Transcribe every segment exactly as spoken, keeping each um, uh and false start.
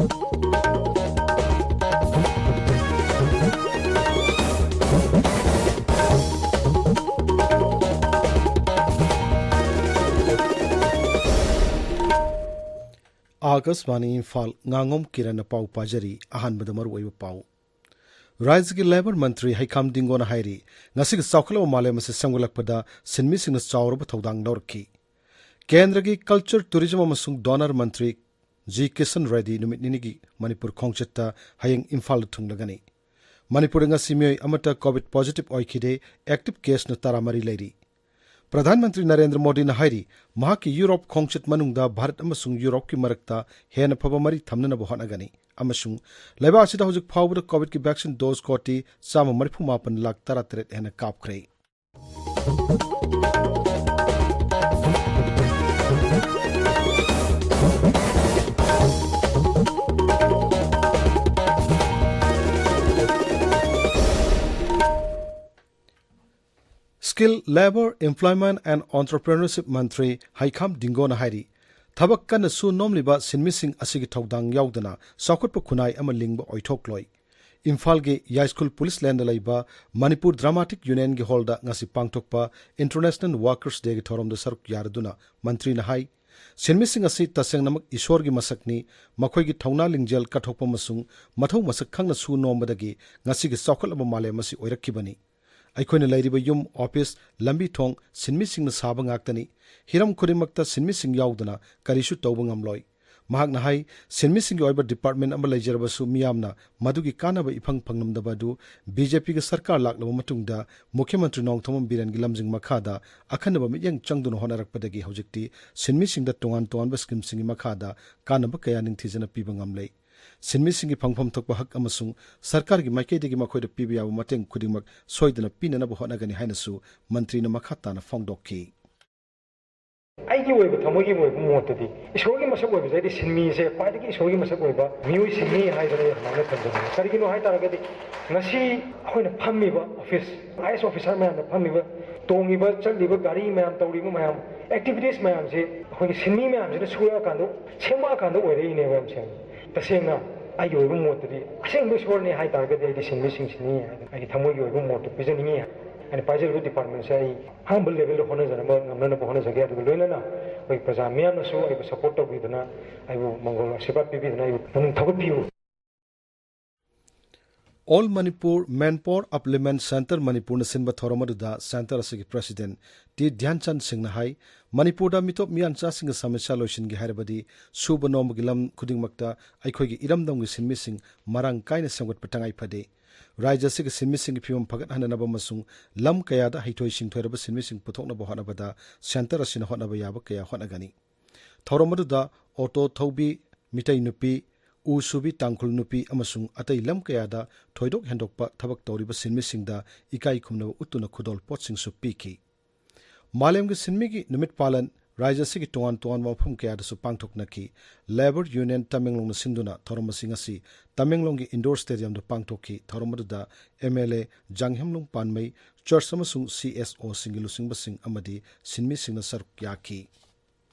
ꯑꯥꯀꯥꯁꯕꯥꯅꯤ ꯏꯝꯐꯥꯜ, ꯉꯥꯉꯣꯝ ꯀꯤꯔꯟꯅ ꯄꯥꯎ ꯄꯥꯖꯔꯤ꯫ ꯑꯍꯥꯟꯕꯗ ꯃꯔꯨꯑꯣꯏꯕ ꯄꯥꯎ꯫ ꯔꯥꯖ꯭ꯌꯒꯤ ꯂꯦꯕꯔ ꯃꯟꯇ꯭ꯔꯤ ꯍꯩꯈꯥꯝ ꯗꯤꯡꯒꯣꯅ ꯍꯥꯏꯔꯤ, ꯉꯁꯤꯒꯤ ꯆꯥꯎꯈꯠꯂꯕ ꯃꯥꯂꯦꯝ ꯑꯁꯤ ꯁꯦꯝꯒꯠꯂꯛꯄꯗ ꯁꯤꯟꯃꯤꯁꯤꯡꯅ ꯆꯥꯎꯔꯕ ꯊꯧꯗꯥꯡ ꯂꯧꯔꯛꯈꯤ꯫ ꯀꯦꯟꯗ꯭ꯔꯒꯤ ꯀꯜꯆꯔ, ꯇꯨꯔꯤꯖꯝ ꯑꯃꯁꯨꯡ ꯗꯣꯅꯔ ꯃꯟꯇ꯭ꯔꯤ ꯖꯤ ꯀꯤꯁꯟ ꯔꯦꯗꯤ ꯅꯨꯃꯤꯠ ꯅꯤꯅꯤꯒꯤ ꯃꯅꯤꯄꯨꯔ ꯈꯣꯡꯆꯠꯇ ꯍꯌꯦꯡ ꯏꯝꯐꯥꯜꯗ ꯊꯨꯡꯂꯒꯅꯤ꯫ ꯃꯅꯤꯄꯨꯔꯗ ꯉꯁꯤ ꯃꯤꯑꯣꯏ ꯑꯃꯠꯇ ꯀꯣꯚꯤꯗ ꯄꯣꯖꯤꯇꯤꯚ ꯑꯣꯏꯈꯤꯗꯦ, ꯑꯦꯛꯇꯤꯚ ꯀꯦꯁꯅ ꯇꯔꯥꯃꯔꯤ ꯂꯩꯔꯤ꯫ ꯄ꯭ꯔꯙꯥꯟ ꯃꯟꯇ꯭ꯔꯤ ꯅꯔꯦꯟꯗ꯭ꯔ ꯃꯣꯗꯤꯅ ꯍꯥꯏꯔꯤ, ꯃꯍꯥꯛꯀꯤ ꯌꯨꯔꯣꯞ ꯈꯣꯡꯆꯠ ꯃꯅꯨꯡꯗ ꯚꯥꯔꯠ ꯑꯃꯁꯨꯡ ꯌꯨꯔꯣꯞꯀꯤ ꯃꯔꯛꯇ ꯍꯦꯟꯅ ꯐꯕ ꯃꯔꯤ ꯊꯝꯅꯅꯕ ꯍꯣꯠꯅꯒꯅꯤ ꯑꯃꯁꯨꯡ ꯂꯩꯕꯥꯛ ꯑꯁꯤꯗ ꯍꯧꯖꯤꯛ ꯐꯥꯎꯕꯗ ꯀꯣꯚꯤꯗꯀꯤ ꯚꯦꯛꯁꯤꯟ ꯗꯣꯖ ꯀꯣꯇꯤ ꯆꯥꯝꯃ ꯃꯔꯤꯐꯨ ꯃꯥꯄꯟ ꯂꯥꯈ ꯇꯔꯥꯇꯔꯦꯠ ꯍꯦꯟꯅ ꯀꯥꯞꯈ꯭ꯔꯦ꯫ Skill, Labour, Employment and Entrepreneurship ꯃꯟꯇ꯭ꯔꯤ ꯍꯩꯈꯥꯝ ꯗꯤꯡꯒꯣꯅ ꯍꯥꯏꯔꯤ, ꯊꯕꯛ ꯀꯟꯅ ꯁꯨ ꯅꯣꯝꯂꯤꯕ ꯁꯤꯟꯃꯤꯁꯤꯡ ꯑꯁꯤꯒꯤ ꯊꯧꯗꯥꯡ ꯌꯥꯎꯗꯅ ꯆꯥꯎꯈꯠꯄ ꯈꯨꯟꯅꯥꯏ ꯑꯃ ꯂꯤꯡꯕ ꯑꯣꯏꯊꯣꯛꯂꯣꯏ꯫ ꯏꯝꯐꯥꯜꯒꯤ ꯌꯥꯏꯁ꯭ꯀꯨꯜ ꯄꯨꯂꯤꯁ ꯂꯦꯟꯗ ꯂꯩꯕ ꯃꯅꯤꯄꯨꯔ ꯗ꯭ꯔꯃꯥꯇꯤꯛ ꯌꯨꯅꯤꯌꯟꯒꯤ ꯍꯣꯜꯗ ꯉꯁꯤ ꯄꯥꯡꯊꯣꯛꯄ ꯏꯟꯇꯔꯅꯦꯁꯅꯦꯜ ꯋꯥꯔꯀꯔꯁ ꯗꯦꯒꯤ ꯊꯧꯔꯝꯗ ꯁꯔꯨꯛ ꯌꯥꯔꯗꯨꯅ ꯃꯟꯇ꯭ꯔꯤꯅ ꯍꯥꯏ, ꯁꯤꯟꯃꯤꯁꯤꯡ ꯑꯁꯤ ꯇꯁꯦꯡꯅꯃꯛ ꯏꯁꯣꯔꯒꯤ ꯃꯁꯛꯅꯤ, ꯃꯈꯣꯏꯒꯤ ꯊꯧꯅꯥ ꯂꯤꯡꯖꯦꯜ ꯀꯠꯊꯣꯛꯄ ꯑꯃꯁꯨꯡ ꯃꯊꯧ ꯃꯁꯛ ꯈꯪꯅ ꯁꯨ ꯅꯣꯝꯕꯗꯒꯤ ꯉꯁꯤꯒꯤ ꯆꯥꯎꯈꯠꯂꯕ ꯃꯥꯂꯦꯝ ꯑꯁꯤ ꯑꯣꯏꯔꯛꯈꯤꯕꯅꯤ꯫ ꯑꯩꯈꯣꯏꯅ ꯂꯩꯔꯤꯕ ꯌꯨꯝ, ꯑꯣꯐꯤꯁ, ꯂꯝꯕꯤ ꯊꯣꯡ ꯁꯤꯟꯃꯤꯁꯤꯡꯅ ꯁꯥꯕ ꯉꯥꯛꯇꯅꯤ꯫ ꯍꯤꯔꯝ ꯈꯨꯗꯤꯡꯃꯛꯇ ꯁꯤꯟꯃꯤꯁꯤꯡ ꯌꯥꯎꯗꯅ ꯀꯔꯤꯁꯨ ꯇꯧꯕ ꯉꯝꯂꯣꯏ꯫ ꯃꯍꯥꯛꯅ ꯍꯥꯏ, ꯁꯤꯟꯃꯤꯁꯤꯡꯒꯤ ꯑꯣꯏꯕ ꯗꯤꯄꯥꯔꯠꯃꯦꯟ ꯑꯃ ꯂꯩꯖꯔꯕꯁꯨ ꯃꯤꯌꯥꯝꯅ ꯃꯗꯨꯒꯤ ꯀꯥꯟꯅꯕ ꯏꯐꯪ ꯐꯪꯂꯝꯗꯕ ꯑꯗꯨ ꯕꯤ ꯖꯦ ꯄꯤꯒꯤ ꯁꯔꯀꯥꯔ ꯂꯥꯛꯂꯕ ꯃꯇꯨꯡꯗ ꯃꯨꯈ꯭ꯌ ꯃꯟꯇ꯭ꯔꯤ ꯅꯣꯡꯊꯣꯝꯕꯝ ꯕꯤꯔꯦꯟꯒꯤ ꯂꯝꯖꯤꯡ ꯃꯈꯥꯗ ꯑꯈꯟꯅꯕ ꯃꯤꯠꯌꯦꯡ ꯆꯪꯗꯨꯅ ꯍꯣꯠꯅꯔꯛꯄꯗꯒꯤ ꯍꯧꯖꯤꯛꯇꯤ ꯁꯤꯟꯃꯤꯁꯤꯡꯗ ꯇꯣꯉꯥꯟ ꯇꯣꯉꯥꯟꯕ ꯁ꯭ꯀꯤꯝꯁꯤꯡꯒꯤ ꯃꯈꯥꯗ ꯀꯥꯟꯅꯕ ꯀꯌꯥ ꯅꯤꯡꯊꯤꯖꯅ ꯄꯤꯕ ꯉꯝꯂꯦ꯫ ꯁꯤꯟꯃꯤꯁꯤꯡꯒꯤ ꯐꯪꯐꯝ ꯊꯣꯛꯄ ꯍꯛ ꯑꯃꯁꯨꯡ ꯁꯔꯀꯥꯔꯒꯤ ꯃꯥꯏꯀꯩꯗꯒꯤ ꯃꯈꯣꯏꯗ ꯄꯤꯕ ꯌꯥꯕ ꯃꯇꯦꯡ ꯈꯨꯗꯤꯡꯃꯛ ꯁꯣꯏꯗꯅ ꯄꯤꯅꯅꯕ ꯍꯣꯠꯅꯒꯅꯤ ꯍꯥꯏꯅꯁꯨ ꯃꯟꯇ꯭ꯔꯤꯅ ꯃꯈꯥ ꯇꯥꯅ ꯐꯣꯡꯗꯣꯛꯈꯤ꯫ ꯑꯩꯒꯤ ꯑꯣꯏꯕ ꯊꯃꯣꯏꯒꯤ ꯑꯣꯏꯕ ꯃꯣꯠꯇꯗꯤ ꯏꯁꯣꯔꯒꯤ ꯃꯁꯛ ꯑꯣꯏꯕꯁꯦ ꯑꯩꯗꯤ ꯁꯤꯟꯃꯤꯁꯦ ꯈ꯭ꯋꯥꯏꯗꯒꯤ ꯏꯁꯣꯔꯒꯤ ꯃꯁꯛ ꯑꯣꯏꯕ ꯃꯤꯑꯣꯏꯁꯤꯡꯅꯤ ꯍꯥꯏꯗꯅ ꯑꯩ ꯑꯗꯨꯃꯥꯏꯅ ꯊꯝꯖꯅꯤꯡꯉꯤ꯫ ꯀꯔꯤꯒꯤꯅꯣ ꯍꯥꯏ ꯇꯥꯔꯒꯗꯤ ꯉꯁꯤ ꯑꯩꯈꯣꯏꯅ ꯐꯝꯃꯤꯕ ꯑꯣꯐꯤꯁ, ꯑꯥꯏ ꯑꯦꯁ ꯑꯣꯐꯤꯁꯥꯔ ꯃꯌꯥꯝꯅ ꯐꯝꯃꯤꯕ ꯇꯣꯡꯉꯤꯕ, ꯆꯠꯂꯤꯕ ꯒꯥꯔꯤ ꯃꯌꯥꯝ, ꯇꯧꯔꯤꯕ ꯃꯌꯥꯝ, ꯑꯦꯛꯇꯤꯚꯤꯇꯤꯁ ꯃꯌꯥꯝꯁꯦ ꯑꯩꯈꯣꯏꯒꯤ ꯁꯤꯟꯃꯤ ꯃꯌꯥꯝꯁꯤꯅ ꯁꯨꯔꯛꯑꯀꯥꯟꯗ, ꯁꯦꯝꯃꯛꯑꯀꯥꯟꯗ ꯑꯣꯏꯔꯛꯏꯅꯦꯕ ꯌꯥꯝ ꯁꯦꯡꯅ꯫ ꯇꯁꯦꯡꯅ ꯑꯩꯒꯤ ꯑꯣꯏꯕ ꯃꯣꯠꯇꯗꯤ ꯑꯁꯦꯡꯕ ꯏꯁꯣꯔꯅꯤ ꯍꯥꯏ ꯇꯥꯔꯒꯗꯤ ꯑꯩꯗꯤ ꯁꯤꯟꯃꯤꯁꯤꯡꯁꯤꯅꯤ ꯍꯥꯏꯅ ꯑꯩꯒꯤ ꯊꯃꯣꯏꯒꯤ ꯑꯣꯏꯕ ꯃꯣꯠꯇꯨ ꯄꯤꯖꯅꯤꯡꯉꯤ꯫ ꯑꯩꯅ ꯄꯥꯏꯖꯔꯤꯕ ꯗꯤꯄꯥꯔꯠꯃꯦꯟꯁꯦ ꯑꯩ ꯑꯍꯥꯡꯕ ꯂꯦꯚꯦꯜꯗ ꯍꯣꯠꯅꯖꯅꯕ ꯉꯝꯅꯅꯕ ꯍꯣꯠꯅꯖꯒꯦ꯫ ꯑꯗꯨꯒ ꯂꯣꯏꯅꯅ ꯑꯩꯈꯣꯏ ꯄ꯭ꯔꯖꯥ ꯃꯤꯌꯥꯝꯅꯁꯨ ꯑꯩꯕꯨ ꯁꯄꯣꯔꯠ ꯇꯧꯕꯤꯗꯨꯅ, ꯑꯩꯕꯨ ꯃꯪꯒꯣꯜ ꯑꯥꯁꯤꯔꯕꯥꯗ ꯄꯤꯕꯤꯗꯨꯅ ꯑꯩꯕꯨ ꯄꯨꯛꯅꯤꯡ ꯊꯧꯒꯠꯄꯤꯌꯨ꯫ ꯑꯣꯜ ꯃꯅꯤꯄꯨꯔ ꯃꯦꯟꯄꯥꯋꯔ ꯑꯞꯂꯤꯞꯃꯦꯟ ꯁꯦꯟꯇꯔ ꯃꯅꯤꯄꯨꯔꯅ ꯁꯤꯟꯕ ꯊꯧꯔꯝ ꯑꯗꯨꯗ ꯁꯦꯟꯇꯔ ꯑꯁꯤꯒꯤ ꯄ꯭ꯔꯁꯤꯗꯦꯟ ꯇꯤ ꯙ꯭ꯌꯥꯟꯆꯟ ꯁꯤꯡꯅ ꯍꯥꯏ, ꯃꯅꯤꯄꯨꯔꯗ ꯃꯤꯇꯣꯞ ꯃꯤꯌꯥꯟꯆꯥꯁꯤꯡꯒꯤ ꯁꯃꯁ꯭ꯌꯥ ꯂꯣꯏꯁꯤꯟꯒꯦ ꯍꯥꯏꯔꯕꯗꯤ ꯁꯨꯕ ꯅꯣꯝꯕꯒꯤ ꯂꯝ ꯈꯨꯗꯤꯡꯃꯛꯇ ꯑꯩꯈꯣꯏꯒꯤ ꯏꯔꯝꯗꯝꯒꯤ ꯁꯤꯟꯃꯤꯁꯤꯡ ꯃꯔꯥꯡ ꯀꯥꯏꯅ ꯁꯦꯝꯒꯠꯄ ꯇꯉꯥꯏ ꯐꯗꯦ꯫ ꯔꯥꯖ꯭ꯌ ꯑꯁꯤꯒꯤ ꯁꯤꯟꯃꯤꯁꯤꯡꯒꯤ ꯐꯤꯕꯝ ꯐꯒꯠꯍꯟꯅꯅꯕ ꯑꯃꯁꯨꯡ ꯂꯝ ꯀꯌꯥꯗ ꯍꯩꯊꯣꯏ ꯁꯤꯡꯊꯣꯏꯔꯕ ꯁꯤꯟꯃꯤꯁꯤꯡ ꯄꯨꯊꯣꯛꯅꯕ ꯍꯣꯠꯅꯕꯗ ꯁꯦꯟꯇꯔ ꯑꯁꯤꯅ ꯍꯣꯠꯅꯕ ꯌꯥꯕ ꯀꯌꯥ ꯍꯣꯠꯅꯒꯅꯤ꯫ ꯊꯧꯔꯝ ꯑꯗꯨꯗ ꯑꯣꯇꯣ ꯊꯧꯕꯤ, ꯃꯤꯇꯩ ꯅꯨꯄꯤ, ꯎ ꯁꯨꯕꯤ ꯇꯥꯡꯈꯨꯜ ꯅꯨꯄꯤ ꯑꯃꯁꯨꯡ ꯑꯇꯩ ꯂꯝ ꯀꯌꯥꯗ ꯊꯣꯏꯗꯣꯛ ꯍꯦꯟꯗꯣꯛꯄ ꯊꯕꯛ ꯇꯧꯔꯤꯕ ꯁꯤꯟꯃꯤꯁꯤꯡꯗ ꯏꯀꯥꯏ ꯈꯨꯝꯅꯕ ꯎꯠꯇꯨꯅ ꯈꯨꯗꯣꯜ ꯄꯣꯠꯁꯤꯡꯁꯨ ꯄꯤꯈꯤ꯫ ꯃꯥꯂꯦꯝꯒꯤ ꯁꯤꯟꯃꯤꯒꯤ ꯅꯨꯃꯤꯠ ꯄꯥꯂꯟ ꯔꯥꯖ꯭ꯌ ꯑꯁꯤꯒꯤ ꯇꯣꯉꯥꯟ ꯇꯣꯉꯥꯟꯕ ꯃꯐꯝ ꯀꯌꯥꯗꯁꯨ ꯄꯥꯡꯊꯣꯛꯅꯈꯤ꯫ ꯂꯦꯕꯔ ꯌꯨꯅꯤꯌꯟ ꯇꯃꯦꯡꯂꯣꯡꯅ ꯁꯤꯟꯗꯨꯅ ꯊꯧꯔꯝ ꯑꯁꯤ ꯉꯁꯤ ꯇꯃꯦꯡꯂꯣꯡꯒꯤ ꯏꯟꯗꯣꯔ ꯁ꯭ꯇꯦꯗꯤꯌꯝꯗ ꯄꯥꯡꯊꯣꯛꯈꯤ꯫ ꯊꯧꯔꯝ ꯑꯗꯨꯗ ꯑꯦꯝ ꯑꯦꯜ ꯑꯦ ꯖꯥꯡꯍꯦꯝꯂꯨꯡ ꯄꯥꯟꯃꯩ, ꯆꯔꯆ ꯑꯃꯁꯨꯡ ꯁꯤ ꯑꯦꯁ ꯑꯣꯁꯤꯡꯒꯤ ꯂꯨꯆꯤꯡꯕꯁꯤꯡ ꯑꯃꯗꯤ ꯁꯤꯟꯃꯤꯁꯤꯡꯅ ꯁꯔꯨꯛ ꯌꯥꯈꯤ꯫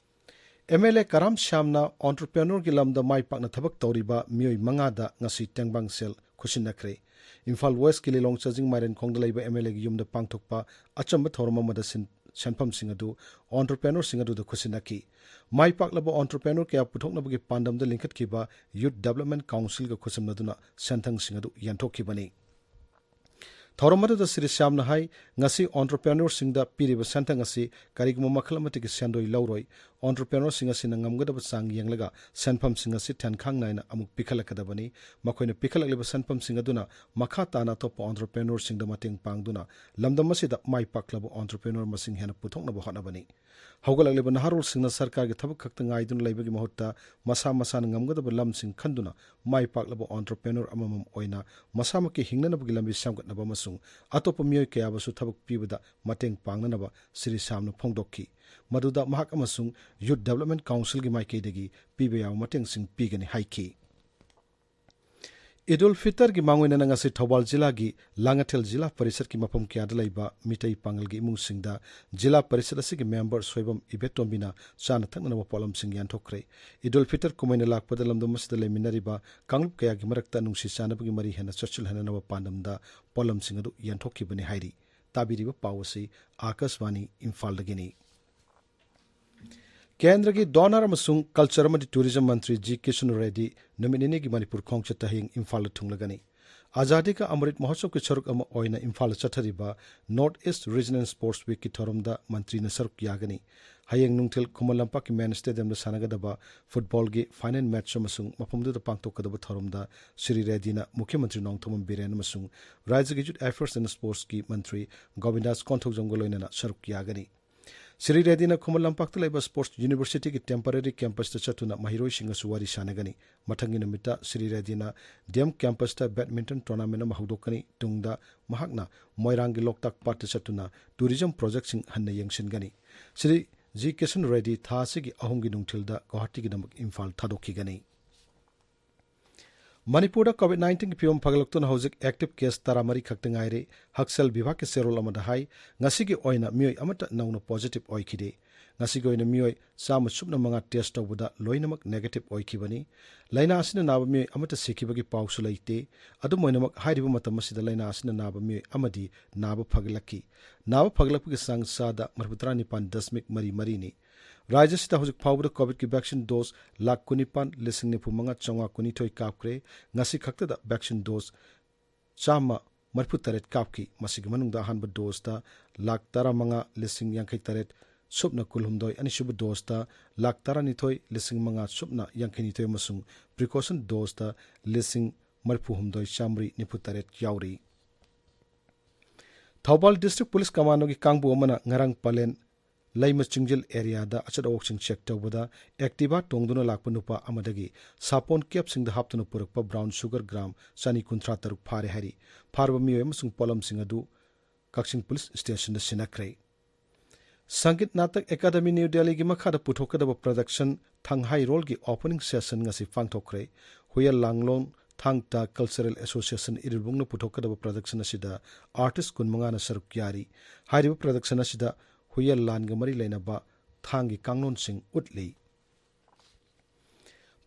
ꯑꯦꯝ ꯑꯦꯜ ꯑꯦ ꯀꯔꯥꯝ ꯁ꯭ꯌꯥꯝꯅ ꯑꯣꯟꯇꯔꯄ꯭ꯔꯦꯅꯔꯒꯤ ꯂꯝꯗ ꯃꯥꯏ ꯄꯥꯛꯅ ꯊꯕꯛ ꯇꯧꯔꯤꯕ ꯃꯤꯑꯣꯏ ꯃꯉꯥꯗ ꯉꯁꯤ ꯇꯦꯡꯕꯥꯡ ꯁꯦꯜ ꯈꯨꯠꯁꯤꯟꯅꯈ꯭ꯔꯦ꯫ ꯏꯝꯐꯥꯜ ꯋꯦꯁꯀꯤ ꯂꯤꯂꯣꯡ ꯆꯥꯖꯤꯡ ꯃꯥꯏꯔꯦꯟꯈꯣꯡꯗ ꯂꯩꯕ ꯑꯦꯝ ꯑꯦꯜ ꯑꯦꯒꯤ ꯌꯨꯝꯗ ꯄꯥꯡꯊꯣꯛꯄ ꯑꯆꯝꯕ ꯊꯧꯔꯝ ꯑꯃꯗ ꯁꯤꯟ-, ꯁꯦꯟꯐꯝꯁꯤꯡ ꯑꯗꯨ ꯑꯣꯟꯇꯔꯄ꯭ꯔꯦꯅꯔꯁꯤꯡ ꯑꯗꯨꯗ ꯈꯨꯠꯁꯤꯟꯅꯈꯤ꯫ ꯃꯥꯏ ꯄꯥꯛꯂꯕ ꯑꯣꯟꯇꯔꯄ꯭ꯔꯦꯅꯔ ꯀꯌꯥ ꯄꯨꯊꯣꯛꯅꯕꯒꯤ ꯄꯥꯟꯗꯝꯗ ꯂꯤꯡꯈꯠꯈꯤꯕ ꯌꯨꯠ ꯗꯦꯕꯂꯞꯃꯦꯟ ꯀꯥꯎꯟꯁꯤꯜꯒ ꯈꯨꯠꯁꯝꯅꯗꯨꯅ ꯁꯦꯟꯊꯪꯁꯤꯡ ꯑꯗꯨ ꯌꯦꯟꯊꯣꯛꯈꯤꯕꯅꯤ꯫ ꯊꯧꯔꯝ ꯑꯗꯨꯗ ꯁ꯭ꯔꯤ ꯁ꯭ꯌꯥꯝꯅ ꯍꯥꯏ, ꯉꯁꯤ ꯑꯣꯟꯇꯔꯄ꯭ꯔꯦꯅꯔꯁꯤꯡꯗ ꯄꯤꯔꯤꯕ ꯁꯦꯟꯊꯪ ꯑꯁꯤ ꯀꯔꯤꯒꯨꯝꯕ ꯃꯈꯜ ꯑꯃꯠꯇꯒꯤ ꯁꯦꯟꯗꯣꯏ ꯂꯧꯔꯣꯏ꯫ ꯑꯣꯟꯇꯔꯄ꯭ꯔꯦꯅꯔꯁꯤꯡ ꯑꯁꯤꯅ ꯉꯝꯒꯗꯕ ꯆꯥꯡ ꯌꯦꯡꯂꯒ ꯁꯦꯟꯐꯝꯁꯤꯡ ꯑꯁꯤ ꯊꯦꯟꯈꯥꯡ ꯅꯥꯏꯅ ꯑꯃꯨꯛ ꯄꯤꯈꯠꯂꯛꯀꯗꯕꯅꯤ꯫ ꯃꯈꯣꯏꯅ ꯄꯤꯈꯠꯂꯛꯂꯤꯕ ꯁꯦꯟꯐꯝꯁꯤꯡ ꯑꯗꯨꯅ ꯃꯈꯥ ꯇꯥꯅ ꯑꯇꯣꯞꯄ ꯑꯣꯟꯇꯔꯄ꯭ꯔꯦꯅꯔꯁꯤꯡꯗ ꯃꯇꯦꯡ ꯄꯥꯡꯗꯨꯅ ꯂꯝꯗꯝ ꯑꯁꯤꯗ ꯃꯥꯏ ꯄꯥꯛꯂꯕ ꯑꯣꯟꯇꯔꯄ꯭ꯔꯦꯅꯔ ꯃꯁꯤꯡ ꯍꯦꯟꯅ ꯄꯨꯊꯣꯛꯅꯕ ꯍꯣꯠꯅꯕꯅꯤ꯫ ꯍꯧꯒꯠꯂꯛꯂꯤꯕ ꯅꯍꯥꯔꯣꯜꯁꯤꯡꯅ ꯁꯔꯀꯥꯔꯒꯤ ꯊꯕꯛ ꯈꯛꯇ ꯉꯥꯏꯗꯨꯅ ꯂꯩꯕꯒꯤ ꯃꯍꯨꯠꯇ ꯃꯁꯥ ꯃꯁꯥꯅ ꯉꯝꯒꯗꯕ ꯂꯝꯁꯤꯡ ꯈꯟꯗꯨꯅ ꯃꯥꯏ ꯄꯥꯛꯂꯕ ꯑꯣꯟꯇꯔꯄ꯭ꯔꯦꯅꯔ ꯑꯃꯃꯝ ꯑꯣꯏꯅ ꯃꯁꯥꯃꯛꯀꯤ ꯍꯤꯡꯅꯅꯕꯒꯤ ꯂꯝꯕꯤ ꯁꯦꯝꯒꯠꯅꯕ ꯑꯃꯁꯨꯡ ꯑꯇꯣꯞꯄ ꯃꯤꯑꯣꯏ ꯀꯌꯥꯕꯨꯁꯨ ꯊꯕꯛ ꯄꯤꯕꯗ ꯃꯇꯦꯡ ꯄꯥꯡꯅꯅꯕ ꯁ꯭ꯔꯤ ꯁ꯭ꯌꯥꯝꯅ ꯐꯣꯡꯗꯣꯛꯈꯤ꯫ ꯃꯗꯨꯗ ꯃꯍꯥꯛ ꯑꯃꯁꯨꯡ ꯌꯨꯠ ꯗꯦꯕꯂꯞꯃꯦꯟ ꯀꯥꯎꯟꯁꯤꯜꯒꯤ ꯃꯥꯏꯀꯩꯗꯒꯤ ꯄꯤꯕ ꯌꯥꯕ ꯃꯇꯦꯡꯁꯤꯡ ꯄꯤꯒꯅꯤ ꯍꯥꯏꯈꯤ꯫ ꯏꯗ ꯎꯜ ꯐꯤꯇꯔꯒꯤ ꯃꯥꯡꯑꯣꯏꯅꯅ ꯉꯁꯤ ꯊꯧꯕꯥꯜ ꯖꯤꯂꯥꯒꯤ ꯂꯥꯡꯉꯊꯦꯜ ꯖꯤꯂꯥ ꯄꯔꯤꯁꯠꯀꯤ ꯃꯐꯝ ꯀꯌꯥꯗ ꯂꯩꯕ ꯃꯤꯇꯩ ꯄꯥꯉꯜꯒꯤ ꯏꯃꯨꯡꯁꯤꯡꯗ ꯖꯤꯂꯥ ꯄꯔꯤꯁꯠ ꯑꯁꯤꯒꯤ ꯃꯦꯝꯕꯔ ꯁꯣꯏꯕꯝ ꯏꯕꯦꯇꯣꯝꯕꯤꯅ ꯆꯥꯅ ꯊꯛꯅꯅꯕ ꯄꯣꯠꯂꯝꯁꯤꯡ ꯌꯦꯟꯊꯣꯛꯈ꯭ꯔꯦ꯫ ꯏꯗ ꯎꯜ ꯐꯤꯇꯔ ꯀꯨꯝꯍꯩꯅ ꯂꯥꯛꯄꯗ ꯂꯝꯗꯝ ꯑꯁꯤꯗ ꯂꯩꯃꯤꯟꯅꯔꯤꯕ ꯀꯥꯡꯂꯨꯞ ꯀꯌꯥꯒꯤ ꯃꯔꯛꯇ ꯅꯨꯡꯁꯤ ꯆꯥꯟꯅꯕꯒꯤ ꯃꯔꯤ ꯍꯦꯟꯅ ꯆꯠꯁꯤꯜꯍꯟꯅꯅꯕ ꯄꯥꯟꯗꯝꯗ ꯄꯣꯠꯂꯝꯁꯤꯡ ꯑꯗꯨ ꯌꯦꯟꯊꯣꯛꯈꯤꯕꯅꯤ ꯍꯥꯏꯔꯤ꯫ ꯇꯥꯕꯤꯔꯤꯕ ꯄꯥꯎ ꯑꯁꯤ ꯑꯥꯀꯥꯁꯕꯥꯅꯤ ꯏꯝꯐꯥꯜꯗꯒꯤꯅꯤ꯫ ꯀꯦꯟꯗ꯭ꯔꯒꯤ ꯗꯣꯅꯔ ꯑꯃꯁꯨꯡ ꯀꯜꯆꯔ ꯑꯃꯗꯤ ꯇꯨꯔꯤꯖꯝ ꯃꯟꯇ꯭ꯔꯤ ꯖꯤ ꯀꯤꯁꯟ ꯔꯦꯗꯤ ꯅꯨꯃꯤꯠ ꯅꯤꯅꯤꯒꯤ ꯃꯅꯤꯄꯨꯔ ꯈꯣꯡꯆꯠꯇ ꯍꯌꯦꯡ ꯏꯝꯐꯥꯜꯗ ꯊꯨꯡꯂꯒꯅꯤ꯫ ꯑꯖꯥꯗꯤ ꯀꯥ ꯑꯃ꯭ꯔꯤꯠ ꯃꯍꯣꯠꯁꯕꯀꯤ ꯁꯔꯨꯛ ꯑꯃ ꯑꯣꯏꯅ ꯏꯝꯐꯥꯜꯗ ꯆꯠꯊꯔꯤꯕ ꯅꯣꯔꯠ ꯏꯁ ꯔꯤꯖꯅꯦꯜ ꯁ꯭ꯄꯣꯔꯠꯁ ꯋꯤꯛꯀꯤ ꯊꯧꯔꯝꯗ ꯃꯟꯇ꯭ꯔꯤꯅ ꯁꯔꯨꯛ ꯌꯥꯒꯅꯤ꯫ ꯍꯌꯦꯡ ꯅꯨꯡꯊꯤꯜ ꯈꯨꯃꯟ ꯂꯝꯄꯥꯛꯀꯤ ꯃꯦꯟ ꯁ꯭ꯇꯦꯗꯤꯌꯝꯗ ꯁꯥꯟꯅꯒꯗꯕ ꯐꯨꯠꯕꯣꯜꯒꯤ ꯐꯥꯏꯅꯦꯜ ꯃꯦꯠꯆ ꯑꯃꯁꯨꯡ ꯃꯐꯝꯗꯨꯗ ꯄꯥꯡꯊꯣꯛꯀꯗꯕ ꯊꯧꯔꯝꯗ ꯁ꯭ꯔꯤ ꯔꯦꯗꯤꯅ ꯃꯨꯈ꯭ꯌ ꯃꯟꯇ꯭ꯔꯤ ꯅꯣꯡꯊꯣꯝꯕꯝ ꯕꯤꯔꯦꯟ ꯑꯃꯁꯨꯡ ꯔꯥꯖ꯭ꯌꯒꯤ ꯌꯨꯊ ꯑꯦꯐꯤꯌꯔꯁ ꯑꯦꯟ ꯁ꯭ꯄꯣꯔꯠꯁꯀꯤ ꯃꯟꯇ꯭ꯔꯤ ꯒꯣꯕꯤꯟꯗꯥꯁ ꯀꯣꯟꯊꯧꯖꯝꯒ ꯂꯣꯏꯅꯅ ꯁꯔꯨꯛ ꯌꯥꯒꯅꯤ꯫ ꯁ꯭ꯔꯤ ꯔꯦꯗꯤꯅ ꯈꯨꯃꯟ ꯂꯝꯄꯥꯛꯇ ꯂꯩꯕ ꯁ꯭ꯄꯣꯔꯠꯁ ꯌꯨꯅꯤꯚꯔꯁꯤꯇꯤꯒꯤ ꯇꯦꯝꯄꯔꯦꯔꯤ ꯀꯦꯝꯄꯁꯇ ꯆꯠꯇꯨꯅ ꯃꯍꯩꯔꯣꯏꯁꯤꯡꯒꯁꯨ ꯋꯥꯔꯤ ꯁꯥꯟꯅꯒꯅꯤ꯫ ꯃꯊꯪꯒꯤ ꯅꯨꯃꯤꯠꯇ ꯁ꯭ꯔꯤ ꯔꯦꯗꯤꯅ ꯗꯤ ꯑꯦꯝ ꯀꯦꯝꯄꯁꯇ ꯕꯦꯗꯃꯤꯟꯇꯟ ꯇꯣꯔꯅꯥꯃꯦꯟ ꯑꯃ ꯍꯧꯗꯣꯛꯀꯅꯤ꯫ ꯇꯨꯡꯗ ꯃꯍꯥꯛꯅ ꯃꯣꯏꯔꯥꯡꯒꯤ ꯂꯣꯛꯇꯥꯛ ꯄꯥꯠꯇ ꯆꯠꯇꯨꯅ ꯇꯨꯔꯤꯖꯝ ꯄ꯭ꯔꯣꯖꯦꯛꯁꯤꯡ ꯍꯟꯅ ꯌꯦꯡꯁꯤꯟꯒꯅꯤ꯫ ꯁ꯭ꯔꯤ ꯖꯤ ꯀꯤꯁꯟ ꯔꯦꯗꯤ ꯊꯥ ꯑꯁꯤꯒꯤ ꯑꯍꯨꯝꯒꯤ ꯅꯨꯡꯊꯤꯜꯗ ꯒꯧꯍꯥꯇꯤꯒꯤꯗꯃꯛ ꯏꯝꯐꯥꯜ ꯊꯥꯗꯣꯛꯈꯤꯒꯅꯤ꯫ ꯃꯅꯤꯄꯨꯔꯗ ꯀꯣꯚꯤꯗ ꯅꯥꯏꯟꯇꯤꯟꯒꯤ ꯐꯤꯕꯝ ꯐꯒꯠꯂꯛꯇꯨꯅ ꯍꯧꯖꯤꯛ ꯑꯦꯛꯇꯤꯚ ꯀꯦꯁ ꯇꯔꯥꯃꯔꯤ ꯈꯛꯇ ꯉꯥꯏꯔꯦ꯫ ꯍꯛꯁꯦꯜ ꯕꯤꯚꯥꯒꯀꯤ ꯆꯦꯔꯣꯜ ꯑꯃꯗ ꯍꯥꯏ, ꯉꯁꯤꯒꯤ ꯑꯣꯏꯅ ꯃꯤꯑꯣꯏ ꯑꯃꯠꯇ ꯅꯧꯅ ꯄꯣꯖꯤꯇꯤꯚ ꯑꯣꯏꯈꯤꯗꯦ꯫ ꯉꯁꯤꯒꯤ ꯑꯣꯏꯅ ꯃꯤꯑꯣꯏ ꯆꯥꯝꯃ ꯁꯨꯞꯅ ꯃꯉꯥ ꯇꯦꯁ ꯇꯧꯕꯗ ꯂꯣꯏꯅꯃꯛ ꯅꯦꯒꯦꯇꯤꯚ ꯑꯣꯏꯈꯤꯕꯅꯤ꯫ ꯂꯥꯏꯅꯥ ꯑꯁꯤꯅ ꯅꯥꯕ ꯃꯤꯑꯣꯏ ꯑꯃꯠꯇ ꯁꯤꯈꯤꯕꯒꯤ ꯄꯥꯎꯁꯨ ꯂꯩꯇꯦ꯫ ꯑꯗꯨꯝ ꯑꯣꯏꯅꯃꯛ, ꯍꯥꯏꯔꯤꯕ ꯃꯇꯝ ꯑꯁꯤꯗ ꯂꯥꯏꯅꯥ ꯑꯁꯤꯅ ꯅꯥꯕ ꯃꯤꯑꯣꯏ ꯑꯃꯗꯤ ꯅꯥꯕ ꯐꯒꯠꯂꯛꯈꯤ꯫ ꯅꯥꯕ ꯐꯒꯠꯂꯛꯄꯒꯤ ꯆꯥꯡ ꯆꯥꯗ ꯃꯔꯤꯐꯨ ꯇꯔꯥꯅꯤꯄꯥꯟ ꯗꯁꯃꯤꯛ ꯃꯔꯤ ꯃꯔꯤꯅꯤ꯫ ꯔꯥꯖ꯭ꯌ ꯑꯁꯤꯗ ꯍꯧꯖꯤꯛ ꯐꯥꯎꯕꯗ ꯀꯣꯚꯤꯗꯀꯤ ꯚꯦꯛꯁꯤꯟ ꯗꯣꯁ ꯂꯥꯈ ꯀꯨꯟꯅꯤꯄꯥꯟ ꯂꯤꯁꯤꯡ ꯅꯤꯐꯨ ꯃꯉꯥ ꯆꯥꯝꯃꯉꯥ ꯀꯨꯟꯅꯤꯊꯣꯏ ꯀꯥꯞꯈ꯭ꯔꯦ꯫ ꯉꯁꯤ ꯈꯛꯇꯗ ꯚꯦꯛꯁꯤꯟ ꯗꯣꯁ ꯆꯥꯝꯃ ꯃꯔꯤꯐꯨ ꯇꯔꯦꯠ ꯀꯥꯞꯈꯤ꯫ ꯃꯁꯤꯒꯤ ꯃꯅꯨꯡꯗ ꯑꯍꯥꯟꯕ ꯗꯣꯁꯇ ꯂꯥꯈ ꯇꯔꯥꯃꯉꯥ ꯂꯤꯁꯤꯡ ꯌꯥꯡꯈꯩ ꯇꯔꯦꯠ ꯁꯨꯞꯅ ꯀꯨꯟꯍꯨꯝꯗꯣꯏ, ꯑꯅꯤꯁꯨꯕ ꯗꯣꯁꯇ ꯂꯥꯈ ꯇꯔꯥꯅꯤꯊꯣꯏ ꯂꯤꯁꯤꯡ ꯃꯉꯥ ꯁꯨꯞꯅ ꯌꯥꯡꯈꯩ ꯅꯤꯊꯣꯏ ꯑꯃꯁꯨꯡ ꯄ꯭ꯔꯤꯀꯣꯁꯟ ꯗꯣꯁꯇ ꯂꯤꯁꯤꯡ ꯃꯔꯤꯐꯨ ꯍꯨꯝꯗꯣꯏ ꯆꯥꯝꯃꯔꯤ ꯅꯤꯐꯨ ꯇꯔꯦꯠ ꯌꯥꯎꯔꯤ꯫ ꯊꯧꯕꯥꯜ ꯗꯤꯁꯇ꯭ꯔꯤꯛ ꯄꯨꯂꯤꯁ ꯀꯃꯥꯟꯗꯣꯒꯤ ꯀꯥꯡꯕꯨ ꯑꯃꯅ ꯉꯔꯥꯡ ꯄꯂꯦꯟ ꯂꯩꯃ ꯆꯤꯡꯖꯤꯜ ꯑꯦꯔꯤꯌꯥꯗ ꯑꯆꯠ ꯑꯋꯣꯛꯁꯤꯡ ꯆꯦꯛ ꯇꯧꯕꯗ ꯑꯦꯛꯇꯤꯚꯥ ꯇꯣꯡꯗꯨꯅ ꯂꯥꯛꯄ ꯅꯨꯄꯥ ꯑꯃꯗꯒꯤ ꯁꯥꯄꯣꯟ ꯀꯦꯞꯁꯤꯡꯗ ꯍꯥꯞꯇꯨꯅ ꯄꯨꯔꯛꯄ ꯕ꯭ꯔꯥꯎꯟ ꯁꯨꯒꯔ ꯒ꯭ꯔꯥꯝ ꯆꯅꯤ ꯀꯨꯟꯊ꯭ꯔꯥ ꯇꯔꯨꯛ ꯐꯥꯔꯦ ꯍꯥꯏꯔꯤ꯫ ꯐꯥꯔꯕ ꯃꯤꯑꯣꯏ ꯑꯃꯁꯨꯡ ꯄꯣꯠꯂꯝꯁꯤꯡ ꯑꯗꯨ ꯀꯛꯆꯤꯡ police ꯁ꯭ꯇꯦꯁꯟꯗ ꯁꯤꯟꯅꯈ꯭ꯔꯦ꯫ Sangeet Natak academy new ꯗꯦꯜꯂꯤꯒꯤ ꯃꯈꯥꯗ ꯄꯨꯊꯣꯛꯀꯗꯕ ꯄ꯭ꯔꯗꯛꯁꯟ ꯊꯪꯍꯥꯏꯔꯣꯜꯒꯤ ꯑꯣꯄꯅꯤꯡ ꯁꯦꯁꯟ ꯉꯁꯤ ꯄꯥꯡꯊꯣꯛꯈ꯭ꯔꯦ꯫ ꯍꯨꯌꯦꯜ ꯂꯥꯡꯂꯣꯡ ꯊꯥꯡ ꯇꯥ ꯀꯜꯆꯔꯦꯜ ꯑꯦꯁꯣꯁꯤꯌꯦꯁꯟ ꯏꯔꯤꯜꯕꯨꯡꯅ ꯄꯨꯊꯣꯛꯀꯗꯕ ꯄ꯭ꯔꯗꯛꯁꯟ ꯑꯁꯤꯗ ꯑꯥꯔꯇꯤꯁ ꯀꯨꯟꯃꯉꯥꯅ ꯁꯔꯨꯛ ꯌꯥꯔꯤ꯫ ꯍꯥꯏꯔꯤꯕ ꯄ꯭ꯔꯗꯛꯁꯟ ꯑꯁꯤꯗ ꯍꯨꯏꯌꯦꯜ ꯂꯥꯟꯒ ꯃꯔꯤ ꯂꯩꯅꯕ ꯊꯥꯡꯒꯤ ꯀꯥꯡꯂꯣꯟꯁꯤꯡ ꯎꯠꯂꯤ꯫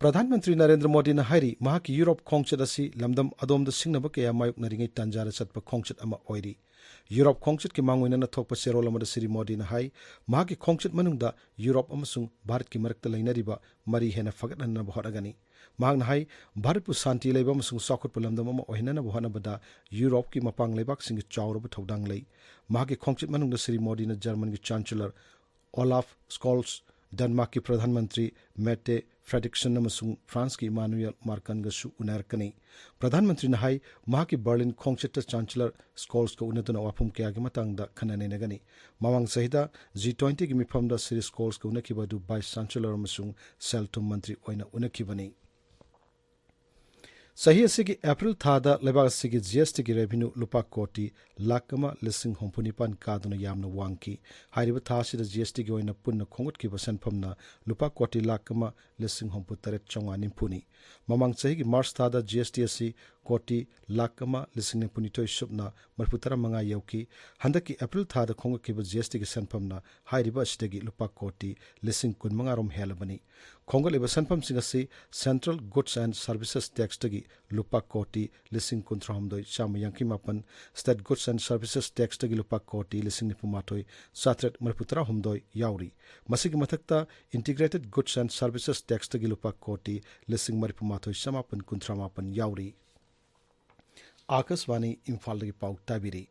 ꯄ꯭ꯔꯙꯥꯟ ꯃꯟꯇ꯭ꯔꯤ ꯅꯔꯦꯟꯗ꯭ꯔ ꯃꯣꯗꯤꯅ ꯍꯥꯏꯔꯤ, ꯃꯍꯥꯛꯀꯤ ꯌꯨꯔꯣꯞ ꯈꯣꯡꯆꯠ ꯑꯁꯤ ꯂꯝꯗꯝ ꯑꯗꯣꯝꯗ ꯁꯤꯡꯅꯕ ꯀꯌꯥ ꯃꯥꯌꯣꯛꯅꯔꯤꯉꯩ ꯇꯥꯟꯖꯥꯗ ꯆꯠꯄ ꯈꯣꯡꯆꯠ ꯑꯃ ꯑꯣꯏꯔꯤ꯫ ꯌꯨꯔꯣꯞ ꯈꯣꯡꯆꯠꯀꯤ ꯃꯥꯡꯑꯣꯏꯅꯅ ꯊꯣꯛꯄ ꯆꯦꯔꯣꯜ ꯑꯃꯗ ꯁ꯭ꯔꯤ ꯃꯣꯗꯤꯅ ꯍꯥꯏ, ꯃꯍꯥꯛꯀꯤ ꯈꯣꯡꯆꯠ ꯃꯅꯨꯡꯗ ꯌꯨꯔꯣꯞ ꯑꯃꯁꯨꯡ ꯚꯥꯔꯠꯀꯤ ꯃꯔꯛꯇ ꯂꯩꯅꯔꯤꯕ ꯃꯔꯤ ꯍꯦꯟꯅ ꯐꯒꯠꯍꯟꯅꯕ ꯍꯣꯠꯅꯒꯅꯤ꯫ ꯃꯍꯥꯛꯅ ꯍꯥꯏ, ꯚꯥꯔꯠꯄꯨ ꯁꯥꯟꯇꯤ ꯂꯩꯕ ꯑꯃꯁꯨꯡ ꯆꯥꯎꯈꯠꯄ ꯂꯝꯗꯝ ꯑꯃ ꯑꯣꯏꯍꯟꯅꯅꯕ ꯍꯣꯠꯅꯕꯗ ꯌꯨꯔꯣꯞꯀꯤ ꯃꯄꯥꯡ ꯂꯩꯕꯥꯛꯁꯤꯡꯒꯤ ꯆꯥꯎꯔꯕ ꯊꯧꯗꯥꯡ ꯂꯩ꯫ ꯃꯍꯥꯛꯀꯤ ꯈꯣꯡꯆꯠ ꯃꯅꯨꯡꯗ ꯁ꯭ꯔꯤ ꯃꯣꯗꯤꯅ ꯖꯔꯃꯟꯒꯤ ꯆꯥꯟꯁꯦꯂꯔ ꯑꯣꯂꯥꯐ ꯁ꯭ꯀꯣꯜꯁ, ꯗꯦꯟꯃꯥꯔꯛꯀꯤ ꯄ꯭ꯔꯙꯥꯟ ꯃꯟꯇ꯭ꯔꯤ ꯃꯦꯠꯇꯦ ꯐ꯭ꯔꯦꯗꯔꯤꯛꯁꯟ ꯑꯃꯁꯨꯡ ꯐ꯭ꯔꯥꯟꯁꯀꯤ ꯏꯃꯥꯅꯨꯌꯦꯜ ꯃꯥꯔꯀꯟꯒꯁꯨ ꯎꯅꯔꯛꯀꯅꯤ꯫ ꯄ꯭ꯔꯙꯥꯟ ꯃꯟꯇ꯭ꯔꯤꯅ ꯍꯥꯏ, ꯃꯍꯥꯛꯀꯤ ꯕꯔꯂꯤꯟ ꯈꯣꯡꯆꯠꯇ ꯆꯥꯟꯁꯦꯂꯔ ꯁ꯭ꯀꯣꯜꯁꯀ ꯎꯅꯗꯨꯅ ꯋꯥꯐꯝ ꯀꯌꯥꯒꯤ ꯃꯇꯥꯡꯗ ꯈꯟꯅ ꯅꯩꯅꯒꯅꯤ꯫ ꯃꯃꯥꯡ ꯆꯍꯤꯗ ꯖꯤ ꯇ꯭ꯋꯦꯟꯇꯤꯒꯤ ꯃꯤꯐꯝꯗ ꯁ꯭ꯔꯤ ꯁ꯭ꯀꯣꯜꯁꯀ ꯎꯅꯈꯤꯕ ꯑꯗꯨ ꯚꯥꯏꯁ ꯆꯥꯟꯁꯦꯂꯔ ꯑꯃꯁꯨꯡ ꯁꯦꯜ ꯊꯨꯝ ꯃꯟꯇ꯭ꯔꯤ ꯑꯣꯏꯅ ꯎꯅꯈꯤꯕꯅꯤ꯫ ꯆꯍꯤ ꯑꯁꯤꯒꯤ ꯑꯦꯄ꯭ꯔꯤꯜ ꯊꯥꯗ ꯂꯩꯕꯥꯛ ꯑꯁꯤꯒꯤ ꯖꯤ ꯑꯦꯁ ꯇꯤꯒꯤ ꯔꯦꯚꯤꯅ꯭ꯌꯨ ꯂꯨꯄꯥ ꯀꯣꯇꯤ ꯂꯥꯈ ꯑꯃ ꯂꯤꯁꯤꯡ ꯍꯨꯝꯐꯨ ꯅꯤꯄꯥꯟ ꯀꯥꯗꯨꯅ ꯌꯥꯝꯅ ꯋꯥꯡꯈꯤ꯫ ꯍꯥꯏꯔꯤꯕ ꯊꯥ ꯑꯁꯤꯗ ꯖꯤ ꯑꯦꯁ ꯇꯤꯒꯤ ꯑꯣꯏꯅ ꯄꯨꯟꯅ ꯈꯣꯝꯒꯠꯈꯤꯕ ꯁꯦꯟꯐꯝꯅ ꯂꯨꯄꯥ ꯀꯣꯇꯤ ꯂꯥꯈ ꯑꯃ ꯂꯤꯁꯤꯡ ꯍꯨꯝꯐꯨ ꯇꯔꯦꯠ ꯆꯥꯝꯃꯉꯥ ꯅꯤꯐꯨꯅꯤ꯫ ꯃꯃꯥꯡ ꯆꯍꯤꯒꯤ ꯃꯥꯔꯆ ꯊꯥꯗ ꯖꯤ ꯑꯦꯁ ꯇꯤ ꯑꯁꯤ ꯀꯣꯇꯤ ꯂꯥꯈ ꯑꯃ ꯂꯤꯁꯤꯡ ꯅꯤꯐꯨꯅꯤꯊꯣꯏ ꯁꯨꯞꯅ ꯃꯔꯤꯐꯨ ꯇꯔꯥ ꯃꯉꯥ ꯌꯧꯈꯤ꯫ ꯍꯟꯗꯛꯀꯤ ꯑꯦꯄ꯭ꯔꯤꯜ ꯊꯥꯗ ꯈꯣꯝꯒꯠꯈꯤꯕ ꯖꯤ ꯑꯦꯁ ꯇꯤꯒꯤ ꯁꯦꯟꯐꯝꯅ ꯍꯥꯏꯔꯤꯕ ꯑꯁꯤꯗꯒꯤ ꯂꯨꯄꯥ ꯀꯣꯇꯤ ꯂꯤꯁꯤꯡ ꯀꯨꯟꯃꯉꯥ ꯔꯣꯝ ꯍꯦꯜꯂꯕꯅꯤ꯫ ꯈꯣꯝꯒꯠꯂꯤꯕ ꯁꯦꯟꯐꯝꯁꯤꯡ ꯑꯁꯤ ꯁꯦꯟꯇ꯭ꯔꯦꯜ ꯒꯨꯗꯁ ꯑꯦꯟ ꯁꯔꯚꯤꯁꯦꯁ ꯇꯦꯛꯁꯇꯒꯤ ꯂꯨꯄꯥ ꯀꯣꯇꯤ ꯂꯤꯁꯤꯡ ꯀꯨꯟꯊ꯭ꯔꯥꯍꯨꯝꯗꯣꯏ ꯆꯥꯝꯃ ꯌꯥꯡꯈꯩ ꯃꯥꯄꯟ, ꯁ꯭ꯇꯦꯠ ꯒꯨꯗꯁ ꯑꯦꯟ ꯁꯔꯚꯤꯁꯦꯁ ꯇꯦꯛꯁꯇꯒꯤ ꯂꯨꯄꯥ ꯀꯣꯇꯤ ꯂꯤꯁꯤꯡ ꯅꯤꯐꯨ ꯃꯥꯊꯣꯏ ꯆꯥꯇ꯭ꯔꯦꯠ ꯃꯔꯤꯐꯨ ꯇꯔꯥꯍꯨꯝꯗꯣꯏ ꯌꯥꯎꯔꯤ꯫ ꯃꯁꯤꯒꯤ ꯃꯊꯛꯇ ꯏꯟꯇꯤꯒ꯭ꯔꯦꯇꯦꯗ ꯒꯨꯗꯁ ꯑꯦꯟ ꯁꯔꯚꯤꯁꯦꯁ ꯇꯦꯛꯁꯇꯒꯤ ꯂꯨꯄꯥ ꯀꯣꯇꯤ ꯂꯤꯁꯤꯡ ꯃꯔꯤꯐꯨ ꯃꯥꯊꯣꯏ ꯆꯥꯃꯥꯄꯟ ꯀꯨꯟꯊ꯭ꯔꯥ ꯃꯥꯄꯟ ꯌꯥꯎꯔꯤ꯫ ꯑꯥꯀꯥꯁꯕꯥꯅꯤ ꯏꯝꯐꯥꯜꯗꯒꯤ ꯄꯥꯎ ꯇꯥꯕꯤꯔꯤ꯫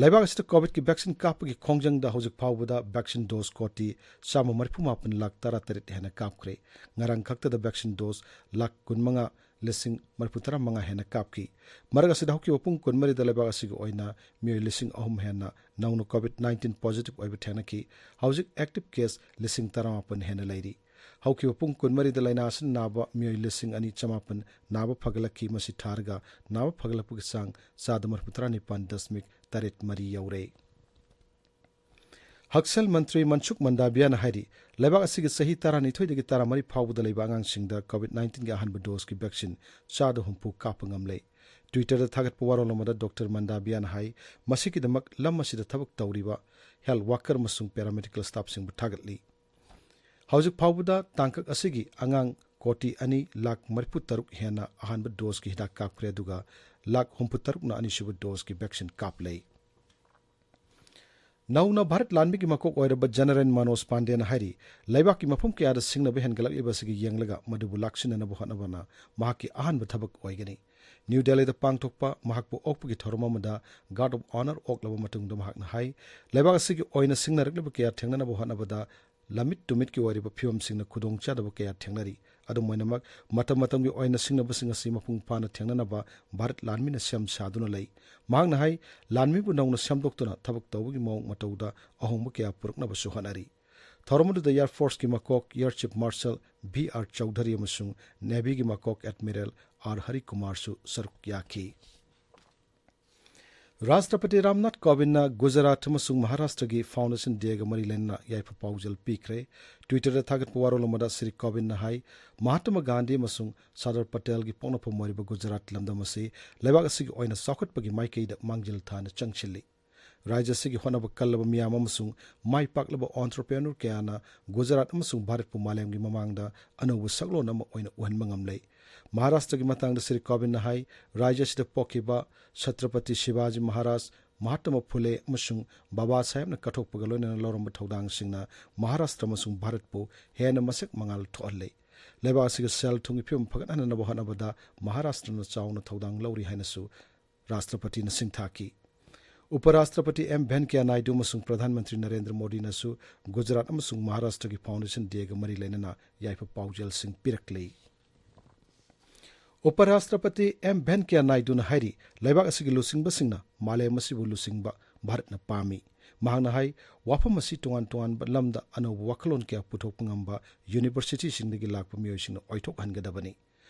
ꯂꯩꯕꯥꯛ ꯑꯁꯤꯗ ꯀꯣꯚꯤꯗꯀꯤ ꯚꯦꯛꯁꯤꯟ ꯀꯥꯞꯄꯒꯤ ꯈꯣꯡꯖꯪꯗ ꯍꯧꯖꯤꯛ ꯐꯥꯎꯕꯗ ꯚꯦꯛꯁꯤꯟ ꯗꯣꯁ ꯀꯣꯇꯤ ꯆꯥꯝꯃ ꯃꯔꯤꯐꯨ ꯃꯥꯄꯟ ꯂꯥꯈ ꯇꯔꯥꯇꯔꯦꯠ ꯍꯦꯟꯅ ꯀꯥꯞꯈ꯭ꯔꯦ꯫ ꯉꯔꯥꯡ ꯈꯛꯇꯗ ꯚꯦꯛꯁꯤꯟ ꯗꯣꯁ ꯂꯥꯈ ꯀꯨꯟꯃꯉꯥ ꯂꯤꯁꯤꯡ ꯃꯔꯤꯐꯨ ꯇꯔꯥ ꯃꯉꯥ ꯍꯦꯟꯅ ꯀꯥꯞꯈꯤ꯫ ꯃꯔꯛ ꯑꯁꯤꯗ ꯍꯧꯈꯤꯕ ꯄꯨꯡ ꯀꯨꯟꯃꯔꯤꯗ ꯂꯩꯕꯥꯛ ꯑꯁꯤꯒꯤ ꯑꯣꯏꯅ ꯃꯤꯑꯣꯏ ꯂꯤꯁꯤꯡ ꯑꯍꯨꯝ ꯍꯦꯟꯅ ꯅꯧꯅ ꯀꯣꯚꯤꯗ ꯅꯥꯏꯟꯇꯤꯟ ꯄꯣꯖꯤꯇꯤꯚ ꯑꯣꯏꯕ ꯊꯦꯡꯅꯈꯤ꯫ ꯍꯧꯖꯤꯛ ꯑꯦꯛꯇꯤꯚ ꯀꯦꯁ ꯂꯤꯁꯤꯡ ꯇꯔꯥꯃꯥꯄꯟ ꯍꯦꯟꯅ ꯂꯩꯔꯤ꯫ ꯍꯧꯈꯤꯕ ꯄꯨꯡ ꯀꯨꯟꯃꯔꯤꯗ ꯂꯥꯏꯅꯥ ꯑꯁꯤꯅ ꯅꯥꯕ ꯃꯤꯑꯣꯏ ꯂꯤꯁꯤꯡ ꯑꯅꯤ ꯆꯥꯃꯥꯄꯟ ꯅꯥꯕ ꯐꯒꯠꯂꯛꯈꯤ꯫ ꯃꯁꯤ ꯊꯥꯔꯒ ꯅꯥꯕ ꯐꯒꯠꯂꯛꯄꯒꯤ ꯆꯥꯡ ꯆꯥꯗ ꯃꯔꯤꯐꯨ ꯇꯔꯥ ꯅꯤꯄꯥꯟ ꯗꯁꯃꯤꯛ ꯇꯔꯦꯠ ꯃꯔꯤ ꯌꯧꯔꯦ꯫ ꯍꯛꯁꯦꯜ ꯃꯟꯇ꯭ꯔꯤ ꯃꯟꯁꯨꯈ ꯃꯟꯗꯥꯕꯤꯌꯥꯅ ꯍꯥꯏꯔꯤ, ꯂꯩꯕꯥꯛ ꯑꯁꯤꯒꯤ ꯆꯍꯤ ꯇꯔꯥꯅꯤꯊꯣꯏꯗꯒꯤ ꯇꯔꯥꯃꯔꯤ ꯐꯥꯎꯕꯗ ꯂꯩꯕ ꯑꯉꯥꯡꯁꯤꯡꯗ ꯀꯣꯚꯤꯗ ꯅꯥꯏꯟꯇꯤꯟꯒꯤ ꯑꯍꯥꯟꯕ ꯗꯣꯁꯀꯤ ꯚꯦꯛꯁꯤꯟ ꯆꯥꯗ ꯍꯨꯝꯐꯨ ꯀꯥꯞꯄ ꯉꯝꯂꯦ꯫ ꯇ꯭ꯋꯤꯇꯔꯗ ꯊꯥꯒꯠꯄ ꯋꯥꯔꯣꯜ ꯑꯃꯗ ꯗꯣꯛꯇꯔ ꯃꯟꯗꯥꯕꯤꯌꯥꯅ ꯍꯥꯏ, ꯃꯁꯤꯒꯤꯗꯃꯛ ꯂꯝ ꯑꯁꯤꯗ ꯊꯕꯛ ꯇꯧꯔꯤꯕ ꯍꯦꯜꯊ ꯋꯥꯀꯔ ꯑꯃꯁꯨꯡ ꯄꯦꯔꯥꯃꯦꯗꯤꯀꯦꯜ ꯁ꯭ꯇꯥꯐꯁꯤꯡꯕꯨ ꯊꯥꯒꯠꯂꯤ꯫ ꯍꯧꯖꯤꯛ ꯐꯥꯎꯕꯗ ꯇꯥꯡꯀꯛ ꯑꯁꯤꯒꯤ ꯑꯉꯥꯡ ꯀꯣꯇꯤ ꯑꯅꯤ ꯂꯥꯈ ꯃꯔꯤꯐꯨ ꯇꯔꯨꯛ ꯍꯦꯟꯅ ꯑꯍꯥꯟꯕ ꯗꯣꯁꯀꯤ ꯍꯤꯗꯥꯛ ꯀꯥꯞꯈ꯭ꯔꯦ, ꯑꯗꯨꯒ ꯂꯥꯈ ꯍꯨꯝꯐꯨ ꯇꯔꯨꯛꯅ ꯑꯅꯤꯁꯨꯕ ꯗꯣꯁꯀꯤ ꯚꯦꯛꯁꯤꯟ ꯀꯥꯞꯂꯦ꯫ ꯅꯧꯅ ꯚꯥꯔꯠ ꯂꯥꯟꯃꯤꯒꯤ ꯃꯀꯣꯛ ꯑꯣꯏꯔꯕ ꯖꯦꯅꯔꯦꯜ ꯃꯅꯣꯖ ꯄꯥꯟꯗꯦꯅ ꯍꯥꯏꯔꯤ, ꯂꯩꯕꯥꯛꯀꯤ ꯃꯐꯝ ꯀꯌꯥꯗ ꯁꯤꯡꯅꯕ ꯍꯦꯟꯒꯠꯂꯛꯂꯤꯕ ꯑꯁꯤꯒꯤ ꯌꯦꯡꯂꯒ ꯃꯗꯨꯕꯨ ꯂꯥꯛꯁꯤꯟꯅꯅꯕ ꯍꯣꯠꯅꯕꯅ ꯃꯍꯥꯛꯀꯤ ꯑꯍꯥꯟꯕ ꯊꯕꯛ ꯑꯣꯏꯒꯅꯤ꯫ ꯅ꯭ꯌꯨ ꯗꯦꯜꯂꯤꯗ ꯄꯥꯡꯊꯣꯛꯄ ꯃꯍꯥꯛꯄꯨ ꯑꯣꯛꯄꯒꯤ ꯊꯧꯔꯝ ꯑꯃꯗ ꯒꯥꯔꯗ ꯑꯣꯐ ꯑꯣꯅꯔ ꯑꯣꯛꯂꯕ ꯃꯇꯨꯡꯗ ꯃꯍꯥꯛꯅ ꯍꯥꯏ, ꯂꯩꯕꯥꯛ ꯑꯁꯤꯒꯤ ꯑꯣꯏꯅ ꯁꯤꯡꯅꯔꯛꯂꯤꯕ ꯀꯌꯥ ꯊꯦꯡꯅꯅꯕ ꯍꯣꯠꯅꯕꯗ ꯂꯝꯃꯤꯠ ꯇꯨꯃꯤꯠꯀꯤ ꯑꯣꯏꯔꯤꯕ ꯐꯤꯕꯝꯁꯤꯡꯅ ꯈꯨꯗꯣꯡꯆꯥꯗꯕ ꯀꯌꯥ ꯊꯦꯡꯅꯔꯤ꯫ ꯑꯗꯨꯝ ꯑꯣꯏꯅꯃꯛ, ꯃꯇꯝ ꯃꯇꯝꯒꯤ ꯑꯣꯏꯅ ꯁꯤꯡꯅꯕꯁꯤꯡ ꯑꯁꯤ ꯃꯄꯨꯡ ꯐꯥꯅ ꯊꯦꯡꯅꯅꯕ ꯚꯥꯔꯠ ꯂꯥꯟꯃꯤꯅ ꯁꯦꯝ ꯁꯥꯗꯨꯅ ꯂꯩ꯫ ꯃꯍꯥꯛꯅ ꯍꯥꯏ, ꯂꯥꯟꯃꯤꯕꯨ ꯅꯧꯅ ꯁꯦꯝꯗꯣꯛꯇꯨꯅ ꯊꯕꯛ ꯇꯧꯕꯒꯤ ꯃꯑꯣꯡ ꯃꯇꯧꯗ ꯑꯍꯣꯡꯕ ꯀꯌꯥ ꯄꯨꯔꯛꯅꯕꯁꯨ ꯍꯣꯠꯅꯔꯤ꯫ ꯊꯧꯔꯝ ꯑꯗꯨꯗ ꯑꯦꯌꯔ ꯐꯣꯔꯁꯀꯤ ꯃꯀꯣꯛ air chief marshal V R Chaudhari ꯑꯃꯁꯨꯡ ꯅꯦꯚꯤꯒꯤ ꯃꯀꯣꯛ ꯑꯦꯗꯃꯤꯔꯦꯜ ꯑꯥꯔ ꯍꯔꯤꯀꯨꯃꯥꯔꯁꯨ ꯁꯔꯨꯛ ꯌꯥꯈꯤ꯫ ꯔꯥꯁꯇ꯭ꯔꯄꯇꯤ ꯔꯥꯝꯅꯥꯊ ꯀꯣꯕꯤꯟꯗꯅ ꯒꯨꯖꯔꯥꯠ ꯑꯃꯁꯨꯡ ꯃꯍꯥꯔꯥꯁꯇ꯭ꯔꯒꯤ ꯐꯥꯎꯟꯗꯦꯁꯟ ꯗꯦꯒ ꯃꯔꯤ ꯂꯩꯅꯅ ꯌꯥꯏꯐ ꯄꯥꯎꯖꯦꯜ ꯄꯤꯈ꯭ꯔꯦ꯫ ꯇ꯭ꯋꯤꯇꯔꯗ ꯊꯥꯒꯠꯄ ꯋꯥꯔꯣꯜ ꯑꯃꯗ ꯁ꯭ꯔꯤ ꯀꯣꯕꯤꯟꯗꯅ ꯍꯥꯏ, ꯃꯍꯥꯇꯃꯥ ꯒꯥꯟꯙꯤ ꯑꯃꯁꯨꯡ ꯁꯔꯗꯥꯔ ꯄꯇꯦꯜꯒꯤ ꯄꯣꯛꯅꯐꯝ ꯑꯣꯏꯔꯤꯕ ꯒꯨꯖꯔꯥꯠ ꯂꯝꯗꯝ ꯑꯁꯤ ꯂꯩꯕꯥꯛ ꯑꯁꯤꯒꯤ ꯑꯣꯏꯅ ꯆꯥꯎꯈꯠꯄꯒꯤ ꯃꯥꯏꯀꯩꯗ ꯃꯥꯡꯖꯤꯜ ꯊꯥꯅ ꯆꯪꯁꯤꯜꯂꯤ꯫ ꯔꯥꯖ꯭ꯌ ꯑꯁꯤꯒꯤ ꯍꯣꯠꯅꯕ ꯀꯜꯂꯕ ꯃꯤꯌꯥꯝ ꯑꯃꯁꯨꯡ ꯃꯥꯏ ꯄꯥꯛꯂꯕ ꯑꯣꯟꯇꯔꯄ꯭ꯔꯦꯅꯔ ꯀꯌꯥꯅ ꯒꯨꯖꯔꯥꯠ ꯑꯃꯁꯨꯡ ꯚꯥꯔꯠꯄꯨ ꯃꯥꯂꯦꯝꯒꯤ ꯃꯃꯥꯡꯗ ꯑꯅꯧꯕ ꯁꯛꯂꯣꯟ ꯑꯃ ꯑꯣꯏꯅ ꯎꯍꯟꯕ ꯉꯝꯂꯦ꯫ ꯃꯍꯥꯔꯥꯁꯇ꯭ꯔꯒꯤ ꯃꯇꯥꯡꯗ ꯁ꯭ꯔꯤ ꯀꯣꯕꯤꯟꯗꯅ ꯍꯥꯏ, ꯔꯥꯖ꯭ꯌ ꯑꯁꯤꯗ ꯄꯣꯛꯈꯤꯕ ꯁꯇ꯭ꯔꯄꯇꯤ ꯁꯤꯕꯥꯖꯤ ꯃꯍꯥꯔꯥꯖ, ꯃꯍꯥꯇꯃꯥ ꯐꯨꯂꯦ ꯑꯃꯁꯨꯡ ꯕꯥꯕꯥ ꯁꯥꯍꯦꯕꯅ ꯀꯠꯊꯣꯛꯄꯒ ꯂꯣꯏꯅꯅ ꯂꯧꯔꯝꯕ ꯊꯧꯗꯥꯡꯁꯤꯡꯅ ꯃꯍꯥꯔꯥꯁꯇ꯭ꯔ ꯑꯃꯁꯨꯡ ꯚꯥꯔꯠꯄꯨ ꯍꯦꯟꯅ ꯃꯁꯛ ꯃꯉꯥꯜ ꯊꯣꯛꯍꯜꯂꯦ꯫ ꯂꯩꯕꯥꯛ ꯑꯁꯤꯒꯤ ꯁꯦꯜ ꯊꯨꯝꯒꯤ ꯐꯤꯕꯝ ꯐꯒꯠꯍꯟꯅꯕ ꯍꯣꯠꯅꯕꯗ ꯃꯍꯥꯔꯥꯁꯇ꯭ꯔꯅ ꯆꯥꯎꯅ ꯊꯧꯗꯥꯡ ꯂꯧꯔꯤ ꯍꯥꯏꯅꯁꯨ ꯔꯥꯁꯇ꯭ꯔꯄꯇꯤꯅ ꯁꯤꯡꯊꯥꯈꯤ꯫ ꯎꯄꯔꯥꯁꯇ꯭ꯔꯄꯇꯤ ꯑꯦꯝ ꯚꯦꯟꯀꯌꯥ ꯅꯥꯏꯗꯨ ꯑꯃꯁꯨꯡ ꯄ꯭ꯔꯙꯥꯟ ꯃꯟꯇ꯭ꯔꯤ ꯅꯔꯦꯟꯗ꯭ꯔ ꯃꯣꯗꯤꯅꯁꯨ ꯒꯨꯖꯔꯥꯠ ꯑꯃꯁꯨꯡ ꯃꯍꯥꯔꯥꯁꯇ꯭ꯔꯒꯤ ꯐꯥꯎꯟꯗꯦꯁꯟ ꯗꯦꯒ ꯃꯔꯤ ꯂꯩꯅꯅ ꯌꯥꯏꯐ ꯄꯥꯎꯖꯦꯜꯁꯤꯡ ꯄꯤꯔꯛꯂꯤ꯫ ꯎꯄꯔꯥꯁꯇ꯭ꯔꯄꯇꯤ ꯑꯦꯝ ꯚꯦꯟꯀꯌꯥ ꯅꯥꯏꯗꯨꯅ ꯍꯥꯏꯔꯤ, ꯂꯩꯕꯥꯛ ꯑꯁꯤꯒꯤ ꯂꯨꯆꯤꯡꯕꯁꯤꯡꯅ ꯃꯥꯂꯦꯝ ꯑꯁꯤꯕꯨ ꯂꯨꯆꯤꯡꯕ ꯚꯥꯔꯠꯅ ꯄꯥꯝꯃꯤ꯫ ꯃꯍꯥꯛꯅ ꯍꯥꯏ, ꯋꯥꯐꯝ ꯑꯁꯤ ꯇꯣꯉꯥꯟ ꯇꯣꯉꯥꯟꯕ ꯂꯝꯗ ꯑꯅꯧꯕ ꯋꯥꯈꯜꯂꯣꯟ ꯀꯌꯥ ꯄꯨꯊꯣꯛꯄ ꯉꯝꯕ ꯌꯨꯅꯤꯚꯔꯁꯤꯇꯤꯁꯤꯡꯗꯒꯤ ꯂꯥꯛꯄ ꯃꯤꯑꯣꯏꯁꯤꯡꯅ ꯑꯣꯏꯊꯣꯛꯍꯟꯒꯗꯕꯅꯤ꯫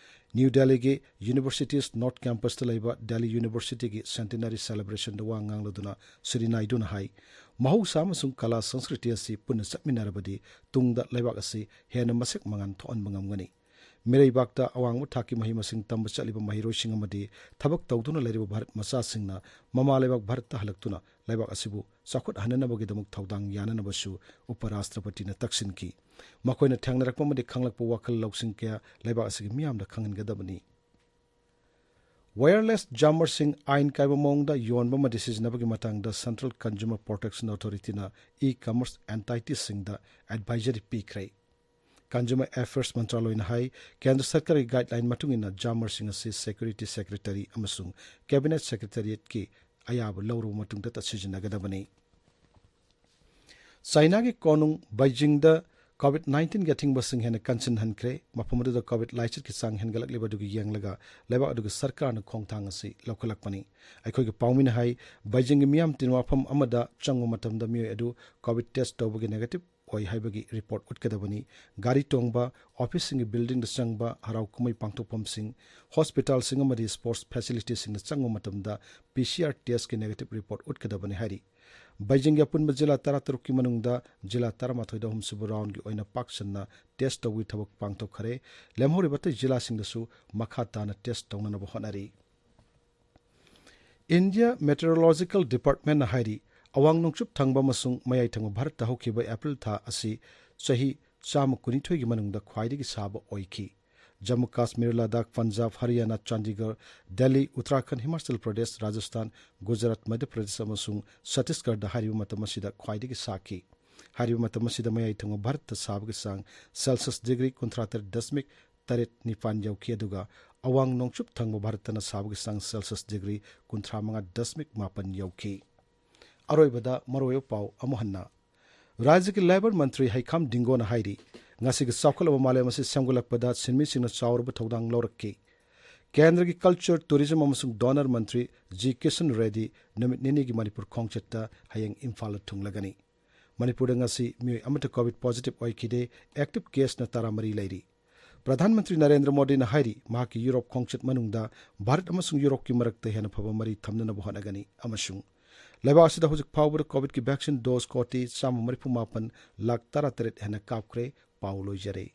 ꯅ꯭ꯌꯨ ꯗꯦꯜꯂꯤꯒꯤ Universities North Campusꯇ ꯂꯩꯕ ꯗꯦꯜꯂꯤ ꯌꯨꯅꯤꯚꯔꯁꯤꯇꯤꯒꯤ centenary celebrationꯗ ꯋꯥ ꯉꯥꯡꯂꯗꯨꯅ ꯁ꯭ꯔꯤ ꯅꯥꯏꯗꯨꯅ ꯍꯥꯏ, ꯃꯍꯧꯁꯥ ꯑꯃꯁꯨꯡ ꯀꯂꯥ ꯁꯪꯁꯀ꯭ꯔꯤꯇꯤ ꯑꯁꯤ ꯄꯨꯟꯅ ꯆꯠꯃꯤꯟꯅꯔꯕꯗꯤ ꯇꯨꯡꯗ ꯂꯩꯕꯥꯛ ꯑꯁꯤ ꯍꯦꯟꯅ ꯃꯁꯛ ꯃꯉꯥꯜ ꯊꯣꯛꯍꯟꯕ ꯉꯝꯒꯅꯤ꯫ ꯃꯤꯔꯩꯕꯥꯛꯇ ꯑꯋꯥꯡꯕ ꯊꯥꯛꯀꯤ ꯃꯍꯩ ꯃꯁꯤꯡ ꯇꯝꯕ ꯆꯠꯂꯤꯕ ꯃꯍꯩꯔꯣꯏꯁꯤꯡ ꯑꯃꯗꯤ ꯊꯕꯛ ꯇꯧꯗꯨꯅ ꯂꯩꯔꯤꯕ ꯚꯥꯔꯠ ꯃꯆꯥꯁꯤꯡꯅ ꯃꯃꯥ ꯂꯩꯕꯥꯛ ꯚꯥꯔꯠꯇ ꯍꯜꯂꯛꯇꯨꯅ ꯂꯩꯕꯥꯛ ꯑꯁꯤꯕꯨ ꯆꯥꯎꯈꯠꯍꯟꯅꯅꯕꯒꯤꯗꯃꯛ ꯊꯧꯗꯥꯡ ꯌꯥꯅꯅꯕꯁꯨ ꯎꯄ ꯔꯥꯁꯇ꯭ꯔꯄꯇꯤꯅ ꯇꯛꯁꯤꯟꯈꯤ꯫ ꯃꯈꯣꯏꯅ ꯊꯦꯡꯅꯔꯛꯄ ꯑꯃꯗꯤ ꯈꯪꯂꯛꯄ ꯋꯥꯈꯜ ꯂꯧꯁꯤꯡ ꯀꯌꯥ ꯂꯩꯕꯥꯛ ꯑꯁꯤꯒꯤ ꯃꯤꯌꯥꯝꯗ ꯈꯪꯍꯟꯒꯗꯕꯅꯤ꯫ ꯋꯥꯌꯔꯂꯦꯁ ꯖꯥꯃꯔꯁꯤꯡ ꯑꯥꯏꯟ ꯀꯥꯏꯕ ꯃꯑꯣꯡꯗ ꯌꯣꯟꯕ ꯑꯃꯗꯤ ꯁꯤꯖꯤꯟꯅꯕꯒꯤ ꯃꯇꯥꯡꯗ Central Consumer Protection Authorityꯅ e-commerce entityꯁꯤꯡꯗ advisory ꯄꯤꯈ꯭ꯔꯦ꯫ Consumer Affairs ꯃꯟꯇ꯭ꯔꯥꯂꯣꯏꯅ ꯍꯥꯏ, ꯀꯦꯟꯗ꯭ꯔ ꯁꯔꯀꯥꯔꯒꯤ guideline ꯃꯇꯨꯡ ꯏꯟꯅ ꯖꯥꯃꯔꯁꯤꯡ ꯑꯁꯤ Security Secretary ꯑꯃꯁꯨꯡ Cabinet Secretariatꯀꯤ ꯑꯌꯥꯕ ꯂꯧꯔꯕ ꯃꯇꯨꯡꯗꯇ ꯁꯤꯖꯤꯟꯅꯒꯗꯕꯅꯤ꯫ ꯆꯥꯏꯅꯥꯒꯤ ꯀꯣꯅꯨꯡ ꯕꯩꯖꯤꯡꯗ COVID nineteenꯒꯤ ꯑꯊꯤꯡꯕꯁꯤꯡ ꯍꯦꯟꯅ ꯀꯟꯁꯤꯟꯍꯟꯈ꯭ꯔꯦ꯫ ꯃꯐꯝ ꯑꯗꯨꯗ COVID ꯂꯥꯏꯆꯠꯀꯤ ꯆꯥꯡ ꯍꯦꯟꯒꯠꯂꯛꯂꯤꯕ ꯑꯗꯨꯒꯤ ꯌꯦꯡꯂꯒ ꯂꯩꯕꯥꯛ ꯑꯗꯨꯒꯤ ꯁꯔꯀꯥꯔꯅ ꯈꯣꯡꯊꯥꯡ ꯑꯁꯤ ꯂꯧꯈꯠꯂꯛꯄꯅꯤ꯫ ꯑꯩꯈꯣꯏꯒꯤ ꯄꯥꯎꯃꯤꯅ ꯍꯥꯏ, ꯕꯩꯖꯤꯡꯒꯤ ꯃꯤꯌꯥꯝ ꯇꯤꯟꯕ ꯃꯐꯝ ꯑꯃꯗ ꯆꯪꯕ ꯃꯇꯝꯗ ꯃꯤꯑꯣꯏ ꯑꯗꯨ COVID test ꯇꯧꯕꯒꯤ negative ꯑꯣꯏ ꯍꯥꯏꯕꯒꯤ report ꯎꯠꯀꯗꯕꯅꯤ꯫ ꯒꯥꯔꯤ ꯇꯣꯡꯕ, officeꯁꯤꯡꯒꯤ buildingꯗ ꯆꯪꯕ, ꯍꯔꯥꯎ ꯀꯨꯝꯍꯩ ꯄꯥꯡꯊꯣꯛꯐꯝꯁꯤꯡ, hospitalꯁꯤꯡ ꯑꯃꯗꯤ sports facilitiesꯁꯤꯡꯗ ꯆꯪꯕ ꯃꯇꯝꯗ PCR testꯀꯤ negative report ꯎꯠꯀꯗꯕꯅꯤ ꯍꯥꯏꯔꯤ꯫ ꯕꯩꯖꯤꯡꯒꯤ ꯑꯄꯨꯟꯕ ꯖꯤꯂꯥ ꯇꯔꯥꯇꯔꯨꯛꯀꯤ ꯃꯅꯨꯡꯗ ꯖꯤꯂꯥ ꯇꯔꯥꯃꯥꯊꯣꯏꯗ ꯑꯍꯨꯝꯁꯨꯕ roundꯒꯤ ꯑꯣꯏꯅ ꯄꯥꯛ ꯁꯟꯅ test ꯇꯧꯕꯒꯤ ꯊꯕꯛ ꯄꯥꯡꯊꯣꯛꯈꯔꯦ꯫ ꯂꯦꯝꯍꯧꯔꯤꯕ ꯑꯇꯩ ꯖꯤꯂꯥꯁꯤꯡꯗꯁꯨ ꯃꯈꯥ ꯇꯥꯅ test ꯇꯧꯅꯅꯕ ꯍꯣꯠꯅꯔꯤ꯫ India Meteorological Departmentꯅ ꯍꯥꯏꯔꯤ, ꯑꯋꯥꯡ ꯅꯣꯡꯆꯨꯞ ꯊꯪꯕ ꯑꯃꯁꯨꯡ ꯃꯌꯥꯏ ꯊꯪꯕ ꯚꯥꯔꯠꯇ ꯍꯧꯈꯤꯕ ꯑꯦꯄ꯭ꯔꯤꯜ ꯊꯥ ꯑꯁꯤ ꯆꯍꯤ ꯆꯥꯝꯃ ꯀꯨꯟꯅꯤꯊꯣꯏꯒꯤ ꯃꯅꯨꯡꯗ ꯈ꯭ꯋꯥꯏꯗꯒꯤ ꯁꯥꯕ ꯑꯣꯏꯈꯤ꯫ ꯖꯝꯃꯨ ꯀꯥꯁꯃꯤꯔ, ꯂꯗꯥꯈ, ꯄꯟꯖꯥꯕ, ꯍꯔꯤꯌꯥꯅꯥ, ꯆꯥꯟꯗꯤꯒꯔ, ꯗꯦꯜꯂꯤ, ꯎꯠꯇꯔꯥꯈꯟꯗ, ꯍꯤꯃꯥꯆꯜ ꯄ꯭ꯔꯗꯦꯁ, ꯔꯥꯖꯁꯊꯥꯟ, ꯒꯨꯖꯔꯥꯠ, ꯃꯙ꯭ꯌ ꯄ꯭ꯔꯗꯦꯁ ꯑꯃꯁꯨꯡ ꯆꯇꯤꯁꯒꯔꯗ ꯍꯥꯏꯔꯤꯕ ꯃꯇꯝ ꯑꯁꯤꯗ ꯈ꯭ꯋꯥꯏꯗꯒꯤ ꯁꯥꯈꯤ꯫ ꯍꯥꯏꯔꯤꯕ ꯃꯇꯝ ꯑꯁꯤꯗ ꯃꯌꯥꯏ ꯊꯪꯕ ꯚꯥꯔꯠꯇ ꯁꯥꯕꯒꯤ ꯆꯥꯡ Celsius degree ꯀꯨꯟꯊ꯭ꯔꯥ ꯇꯔꯦꯠ ꯗꯁꯃꯤꯛ ꯇꯔꯦꯠ ꯅꯤꯄꯥꯟ ꯌꯧꯈꯤ, ꯑꯗꯨꯒ ꯑꯋꯥꯡ ꯅꯣꯡꯆꯨꯞ ꯊꯪꯕ ꯚꯥꯔꯠꯇꯅ ꯁꯥꯕꯒꯤ ꯆꯥꯡ Celsius degree ꯀꯨꯟꯊ꯭ꯔꯥ ꯃꯉꯥ ꯗꯁꯃꯤꯛ ꯃꯥꯄꯟ ꯌꯧꯈꯤ꯫ ꯑꯔꯣꯏꯕꯗ ꯃꯔꯨꯑꯣꯏꯕ ꯄꯥꯎ ꯑꯃꯨꯛ ꯍꯟꯅ꯫ ꯔꯥꯖ꯭ꯌꯒꯤ ꯂꯦꯕꯔ ꯃꯟꯇ꯭ꯔꯤ ꯍꯩꯈꯥꯝ ꯗꯤꯡꯒꯣꯅ ꯍꯥꯏꯔꯤ, ꯉꯁꯤꯒꯤ ꯆꯥꯎꯈꯠꯂꯕ ꯃꯥꯂꯦꯝ ꯑꯁꯤ ꯁꯦꯝꯒꯠꯂꯛꯄꯗ ꯁꯤꯟꯃꯤꯁꯤꯡꯅ ꯆꯥꯎꯔꯕ ꯊꯧꯗꯥꯡ ꯂꯧꯔꯛꯈꯤ꯫ ꯀꯦꯟꯗ꯭ꯔꯒꯤ ꯀꯜꯆꯔ, ꯇꯨꯔꯤꯖꯝ ꯑꯃꯁꯨꯡ ꯗꯣꯅꯔ ꯃꯟꯇ꯭ꯔꯤ ꯖꯤ ꯀꯤꯁꯟ ꯔꯦꯗꯤ ꯅꯨꯃꯤꯠ ꯅꯤꯅꯤꯒꯤ ꯃꯅꯤꯄꯨꯔ ꯈꯣꯡꯆꯠꯇ ꯍꯌꯦꯡ ꯏꯝꯐꯥꯜꯗ ꯊꯨꯡꯂꯒꯅꯤ꯫ ꯃꯅꯤꯄꯨꯔꯗ ꯉꯁꯤ ꯃꯤꯑꯣꯏ ꯑꯃꯠꯇ COVID positive ꯑꯣꯏꯈꯤꯗꯦ, active caseꯅ ꯇꯔꯥꯃꯔꯤ ꯂꯩꯔꯤ꯫ ꯄ꯭ꯔꯙꯥꯟ ꯃꯟꯇ꯭ꯔꯤ ꯅꯔꯦꯟꯗ꯭ꯔ ꯃꯣꯗꯤꯅ ꯍꯥꯏꯔꯤ, ꯃꯍꯥꯛꯀꯤ ꯌꯨꯔꯣꯞ ꯈꯣꯡꯆꯠ ꯃꯅꯨꯡꯗ ꯚꯥꯔꯠ ꯑꯃꯁꯨꯡ ꯌꯨꯔꯣꯞꯀꯤ ꯃꯔꯛꯇ ꯍꯦꯟꯅ ꯐꯕ ꯃꯔꯤ ꯊꯝꯅꯅꯕ ꯍꯣꯠꯅꯒꯅꯤ ꯑꯃꯁꯨꯡ ꯂꯩꯕꯥꯛ ꯑꯁꯤꯗ ꯍꯧꯖꯤꯛ ꯐꯥꯎꯕꯗ ꯀꯣꯚꯤꯗꯀꯤ ꯚꯦꯛꯁꯤꯟ ꯗꯣꯁ ꯀꯣꯇꯤ ꯆꯥꯝꯃ ꯃꯔꯤꯐꯨ ꯃꯥꯄꯟ ꯂꯥꯈ ꯇꯔꯥꯇꯔꯦꯠ ꯍꯦꯟꯅ ꯀꯥꯞꯈ꯭ꯔꯦ꯫ ꯄꯥꯎ ꯂꯣꯏꯖꯔꯦ꯫